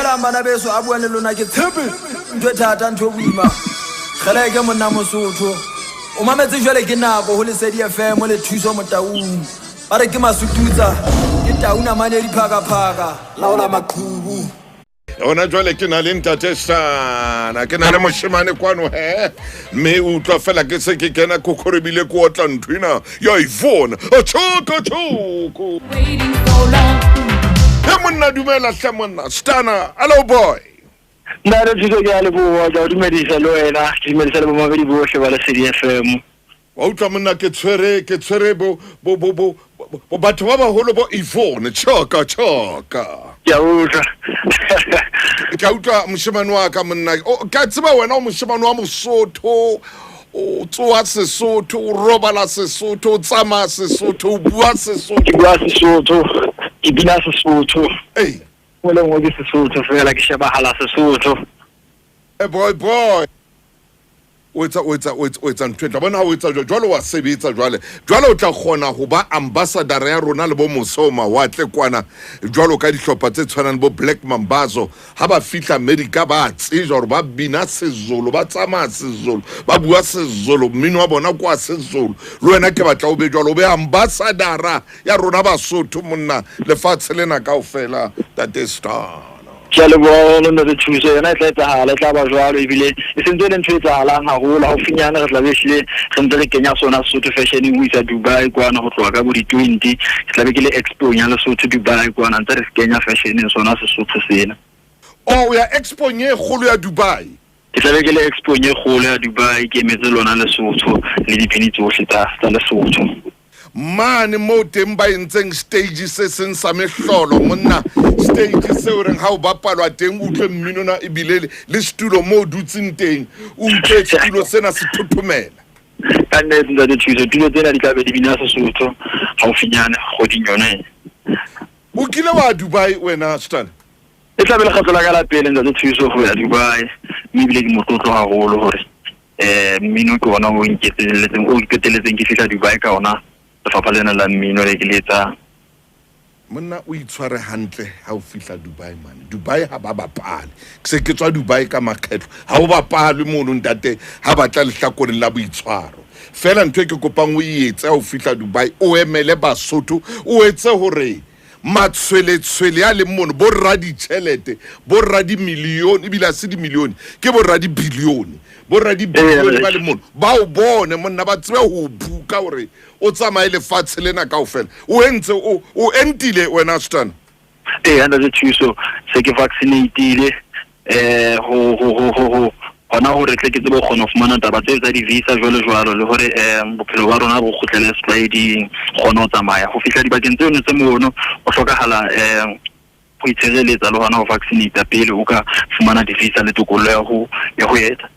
Dumelang bana beso, a buang le lona ke Tshepe. Ntho e thata, ntho e boima. Kgeleke monna Mosotho. O mametse jwale ke nako ho Lesedi FM le Thuso Motaung. Ba re ke masututsa, ke tau namane e diphakaphaka, laola maqhubu. Gona jwale ke na le ntate sana, ke na le moshemane kwano he, mme o utlwa fela ke se ke kena kokorebile ke otla ntho ena ya ivona atšhoko tšhoko. He monna, dumela hle monna stana. Hello boy. Ntate Thuso, ke a leboha, ke a o dumedisa le wena, ke dumedisa le bomamedi bohle ba Lesedi FM. Wa utlwa monna, ke tshwere bo batho ba baholo bo Ivone Choka Choka. Ke a utlwa. Ke a utlwa moshemane wa ka monna. Ke a tseba wena o moshemane wa Mosotho, o tsoa Sesotho, o robala Sesotho, o tsamaya Sesotho, o bua Ke Sesotho. Bua Sesotho, ke bina Sesotho. Ei. Nngwe le nngwe ke Sesotho fela, ke shebahala Sesotho. Boy boy, o etsa ntho e tla bona ha o etsa jwalo, wa sebetsa jwale jwale, o tla kgona ho ba ambassador ya rona le bo mose o mawatle kwana, jwalo ka dihlopha tse tshwanang le bo Black Mambazo. Ha ba fihla America, ba tsejwa hore ba bina Sezulu, ba tsamaya Sezulu, ba bua Sezulu, mmino wa bona kwa Sezulu. Le wena ke batla o be jwalo, o be ambassadora ya rona Basotho monna lefatshe lena kaofela, tate Star. Ke a leboha haholo, ntate Thuso. Yona e tla etsahala, e tla ba jwalo, ebile e sentse e le ntho e etsahalang haholo. Haufinyane re tla be ehlile re ntse re kenya sona Sesotho fashion ho isa Dubai kwana, ho tloha ka bo di-20 ke tla be ke le expo ya Lesotho Dubai kwana, ntse re se kenya fashioneng sona Sesotho sena. O ya expong e kgolo ya Dubai? Ke tla be ke le expong e kgolo ya Dubai, ke emetse lona Lesotho le dibini tsohle tsa Lesotho. Mane moo teng ba entseng stage se seng sa mehlolo monna, stage seo reng ha o bapalwa teng o utlwe mminona, ebile le setulo moo o dutseng teng o utlwe setulo sena se thothomela. Ka nnete, ntate Thuso, tulo tsena di tla be di bina Sesotho haufinyane kgoding yona ena. O kile wa Dubai wena, Stan? E tla be lekgetlo la ka la pele, ntate Thuso, ho ya Dubai, mme ebile ke motlotlo haholo hore mmino ke ona o nketseletseng, o qeteletseng ke fihla Dubai ka ona lefapha lena la mmino le ke le etsang. Monna, o itshware hantle ha o fihla Dubai mane. Dubai ha ba bapale. Ke se ke tswa Dubai ka makgetlo, ha o bapalwe mono ntate, ha batla lehlakoreng la boitshwaro fela. Ntho e ke kopang o e etse ha o fihla Dubai, o emele Basotho, o etse hore matshweletshwele a leng mono, bo raditjhelete, bo radimilione, ebile ha se dimilione, ke bo radibilione, bo radibilione ba leng mono, ba o bone monna, ba tsebe ho o buka hore o tsamaye lefatshe lena kaofela. O entse o entile wena, Stan? Ee, ntate Thuso, se ke vaccinatile ho hona hore tle ke tsebe ho kgona ho fumana taba tseo tsa di-visa jwalo jwalo, le hore bophelo ba rona bo kgutlele setlwaeding, kgone ho tsamaya ho fihla dibakeng tseno tse mono. Ho hlokahala ho itshireletsa le hona ho vaccinate pele o ka fumana di-visa le tokollo ya ho eta.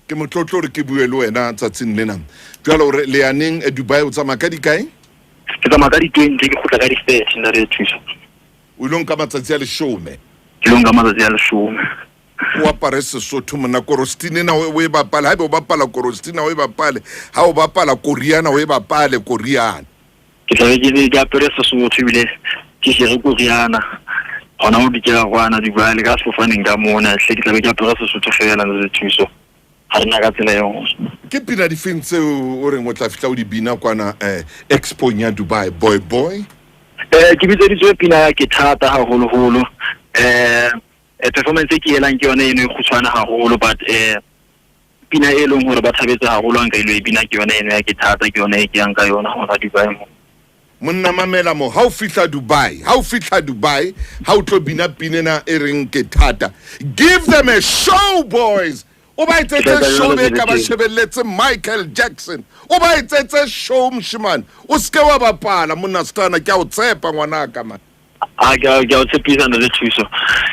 Ke motlotlo hore ke bue le wena tsatsing lena. Jwale hore le yaneng Dubai, o tsamaya ka dikae? Ke tsamaya ka di-20, ke kgutla ka di-30, ntate Thuso. O ilo nka matsatsi a 10? Ke lo nka matsatsi a 10. O apare Sesotho monna. Korostine ena o e bapale. Haebe o bapala korostina, o e bapale. Ha o bapala koriana, o e bapale koriana. Ke tlabe ke apere Sesotho, ebile ke jere koriana gona o dikela kwana Dubai le ka sefofaneng ka mona. Hle, ke tlabe ke apere Sesotho fela, ntate Thuso, ga rena ka tsela e nngwe. Ke pina difeng tseo o reng o tla fihla o di bina kwana expong ya Dubai, boy boy? Ke bitseditswe pina ya Ke Thata haholoholo. Performance e ke elang ke yone eno e kgutshwane haholo, but pina e leng hore ba thabetse haholo ha nka ilo e bina ke yone eno ya Ke Thata, ke yone e ke yang ka yona hona Dubai mo. Monna, mamela mo. Ha o fihla Dubai, ha o fihla Dubai, ha o tlo bina pina ena e reng Ke Thata, give them a show, boys. O ba etsetse show be ka ba shebelletse Michael Jackson. O ba etsetse show moshemane, o seke wa bapala monna. Stana, ke a o tshepa ngwanaka man. A ke a o tshepisa, ntate Thuso.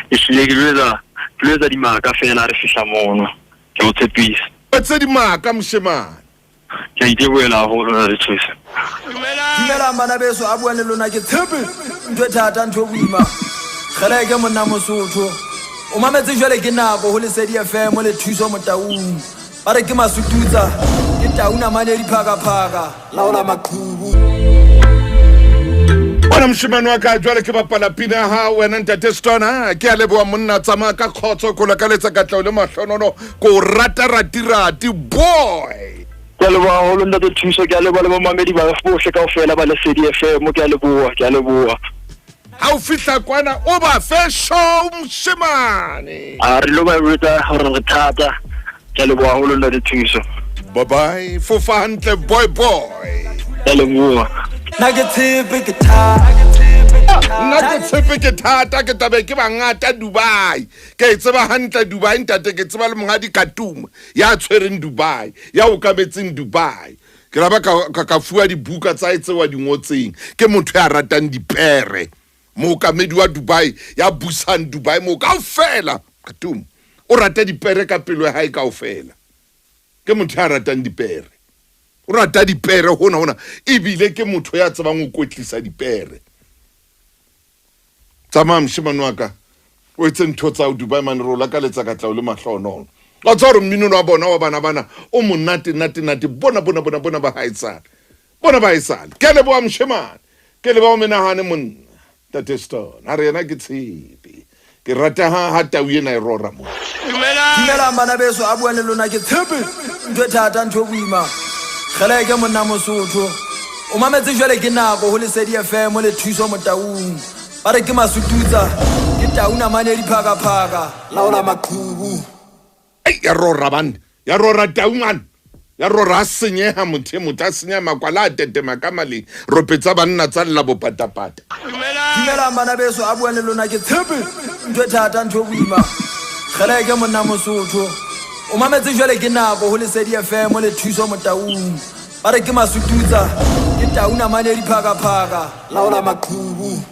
Ehlile ke lo etsa dimaka fela re fihla mono, ke a o tshepisa. Etse dimaka moshemane. Ke a iteboela haholo, ntate Thuso. Dumelang bana beso, a buang le lona ke Tshepe. Ntho e thata, ntho e boima. Kgeleke monna Mosotho. O mametse jwale ke nako ho Lesedi FM le Thuso Motaung. Ba re ke masututsa, ke tau namane e diphakaphaka, laola maqhubu. O Bona moshemane wa ka, jwale ke bapala pina ya hao wena ntate Stona. Ke a leboha monna, tsamaya ka kgotso, ko lakaletsa katleho le mahlonono, ko o rata ratirati boy. Ke a leboha haholo ntate Thuso, ke a leboha le bamamedi ba bohle kaofela ba Lesedi FM, ke a leboha, ke a leboha. Ha o fihla kwana o ba fe show moshemane. A re lo ba jwetsa hore re thata. Ke a leboha haholo ntate Thuso. Bye bye, fofa hantle boy boy. Ke a leboha. Nna ke tshepe ke thata. Nna ke tshepe ke thata, ke tlabe ke bangata Dubai. Ke e tseba hantle Dubai ntate, ke tseba le monghadi Katuma ya tshwereng Dubai, ya okametseng Dubai. Ke la ba ka, ka, ka fuwa dibuka tsa hae tseo a di ngotseng. Ke motho ya ratang dipere. Mookamedi wa Dubai, ya busang Dubai moo kaofela. Katuma o rata dipere ka pelo ya hae kaofela. Ke motho ya ratang dipere. O rata dipere hona hona, ebile ke motho ya tsebang ho kwetlisa dipere. Tsamaya moshemane wa ka, o etse ntho tsa hao Dubai mane, re o lakaletsa katleho le mahlohonolo. Wa tseba hore mmino wa bona wa bana bana o monate nate nate, bona bona bona bona ba haesale, bona ba haesale. Ke a leboha moshemane, ke leboha o menahane monna. Ntate Stone a re yena ke tshepe, ke rata ha ha tau ena e rora mo. Dumelang bana beso, a buang le lona ke Tshepe. Ntho e thata, ntho e boima. Kgeleke monna Mosotho. O mametse jwale ke nako ho Lesedi FM le Thuso Motaung. Ba re ke Masututsa, ke tau namane e diphakaphaka. Laola maqhubu. Ei, ya rora banna, ya rora tau man. Ya rora a senyeha motho e motho a senyeha makwala a tetema ka maleng. Rope tsa banna tsa lla bopatapata. Dumelang bana beso, a buang le lona ke Tshepe. Ntho e thata, ntho e boima. Kgeleke monna Mosotho. O mametse jwale ke nako ho Lesedi FM le Thuso Motaung. Ba re ke Masututsa, ke tau namane e diphakaphaka. Laola maqhubu.